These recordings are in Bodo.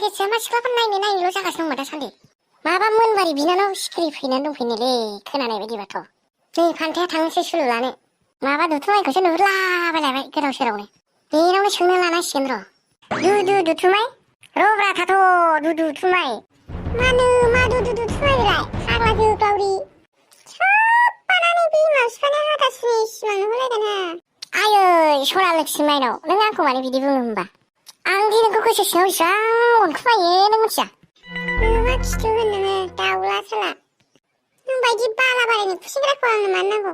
गोसोआ मा सिख्लाफोर नायनोल' जागासिनो दंमोन दासान्दि। माबा मोनबारि बिनानाव सिखिरि फैनानै दंफैनोलै खोनानाय बायदिबाथ'। नै फान्थाया थांनोसै सुलु लानो। माबा दुथुमायखौसो नुहुरलाबायलायबाय गोदाव सोरावनो। बेनावनो सोंनो लानांसिगोन र'। दुथुमाय? रब्रा थाथ' दुथुमाय। मा दुथुमाय बेलाय? फाग्ला जोग्लावरि। साबबानानै बिमा बिफानि हाथासुनि सिमां नुहुरलायगोन हा। आयै सना लोखि माइनाव, नों आंखौ मानो बिदि बुङो होमबा? आं दि नोंखौ गोसो सिङाव बेसेबां अनखुमायो नों मिथिया? मा खिथु होन नोङो दाउला साला। नों बायदि बालाबारिनि खुसेंग्राखौ आंनो मानो नांगौ?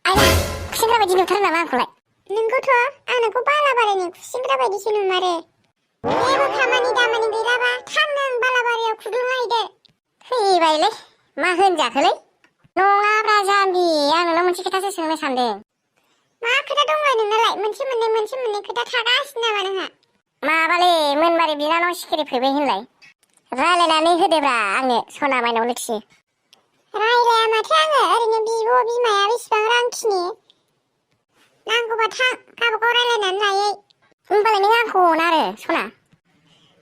आया खुसेंग्रा बायदि नुथारो नामा आंखौलाय? नोंखौथ' आं नोंखौ बालाबारिनि खुसेंग्रा बायदिसो नुमारो। जेबो खामानि दामानि गैलाबा थां नों बालाबारियाव खुग्लुंलाहैदो। फैबायलै मा होनजाखोलै? नङाब्रा जाम्बि, आं नोंनाव मोनसे खोथासो सोंनो सानदों। मा खोथा दंलाय नोंनालाय? मोनसे मोननै खोथा थागासिनो नामा नोंहा? माबालै मोनबारि बिनानाव सिखिरि फैबाय होनलाय। रायलायनानै होदोब्रा आंनो सना माइनाव लोखि। रायलाया माथो आङो, ओरैनो बिब' बिमाया बेसेबां रांखिनि। नांगौबा थां गावबागाव रायलायनानै लायै। होमबालाय नों आंखौ अना आरो सना?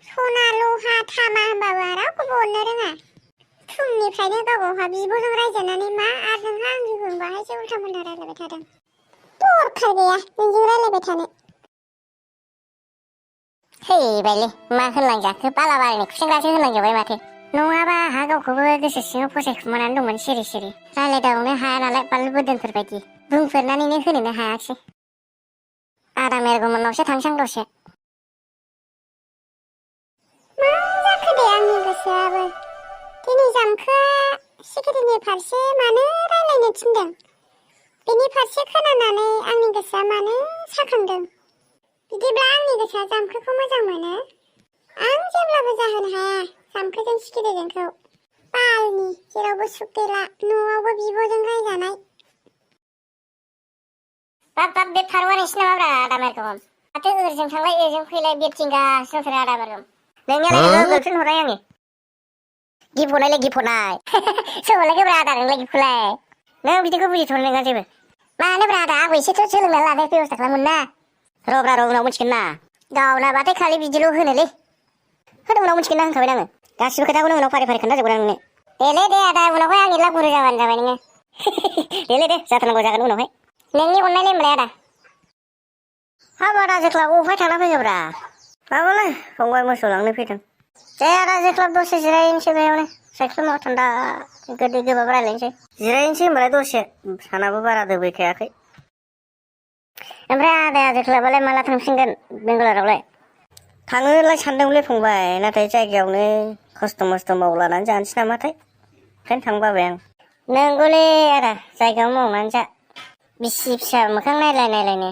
सना लहा थामा होनबाबो रावखौबो अननो रोङा। फुंनिफ्रायनो गावहा बिब'जों रायजानानै मा आरो नोंहा आंजों बाहायसो उल्था मोल्था रायलायबाय थादों। दरखार गैया नोंजों रायलायबाय थानो। फैबायलै मा होनलांजाखो, बालाबारिनि खुसेंग्रासो होनलांजोबबाय माथो। नङाबा आंहा गावखौबो गोसो सिङाव फसायखुमानानै दंमोन सिरि सिरि। रायलायदावनो हाया नालाय बानलु बोरदोनफोर बायदि बुंफोरनानैनो होनोनो हायाखिसै। आदा मेरगमोननावसो थांसां दसे। मा जाखो दे आंनि गोसोआबो? दिनै जामखोआ सिखिरिनि फारसे मानो रायलायनो थिनदों? बेनि फारसे खोनानानै आंनि गोसोआ मानो साखांदों? बिदिब्ला आंनि गोसोआ जामखोखौ मोजां मोनो? आं जेब्लाबो जाहोनो हाया जामखोजों सिखिरिजोंखौ। बालनि जेरावबो सुख गैला, न'आवबो बिब'जों रायजानाय। बाब बे फारौआ नोंसि नामाब्रा आदा मेरगम? माथो ओरैजों थांलाय ओरैजों फैलाय बिरथिंगासिनो दंथारो आदा मेरगम। नोंनियालाय गोगोलसो नुहरबाय आङो। गिफ्ट हरनायलाय गिफ्ट हरनाय। सोंहरलायगोब्रा आदा नोंलाय गिफ्टखौलाय। नों बिदिखौ बुजिथ'नो नोङा जेबो। मानोब्रा आदा आंबो एसेथ' सोलोंनानै लानो बेब'स्था खालामगोन ना। रब्रा उनाव मिथिगोन ना। गावनाबाथाय खालि बिदिल' होनोलै। होदों उनाव मिथिगोन ना होनखाबाय आङो। गासिबो खोथाखौनो उनाव फारि फारि खोन्थाजोबगोन आं नोंनो। देलै दे आदा उनावहाय आंनि लाबुरु जाबानो जाबाय नोङो। देलै जाथारनांगौ जागोन उनावहाय। नोंनि अननायलाय होनबालाय आदा। हाब आदा जोख्लाब अबेहाय थांना फैखोब्रा? माबालै फंबाय मोसौ लांनो फैदों। दे आदा जोख्लाब दसे जिरायनोसै बेयावनो सायख्लुमाव थान्दा गोदै गोबाब रायलायनोसै। जिरायनोसै होनबालाय दसे, सानाबो बारा दोबैखायाखै। ओमफ्राय आदाया जोख्लाबालाय माला थांफिनगोन बेंगालरावलाय? थांनोलाय सानदोंलै फंबाय, नाथाय जायगायावनो खस्थ' मस्थ' मावलानानै जानोसै नामाथाय, ओंखायनो थांनो बाबाय आं। नंगौलै आदा जायगायाव मावनानै जा, बिसि फिसा मोखां नायलायनो।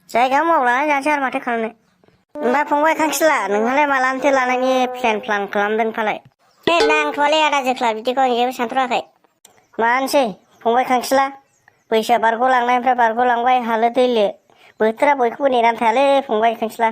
जायगायाव मावलानानै जानोसै आरो माथो खालामनो। होमबा फंबाय खांखिला, नोंहालाय मालानिथो लानायनि प्लान खालामदों फालाय? नांथ'वालै आदा जोख्लाब बिदिखौ आं जेबो सानथ'वाखै। मानोसै फंबाय खांखिला, बैसोआ बारग'लांनायनिफ्राय बारग'लांबाय हालो दैलो, बोथोरा बयखौबो नेनानै थायालै फंबाय खांखिला।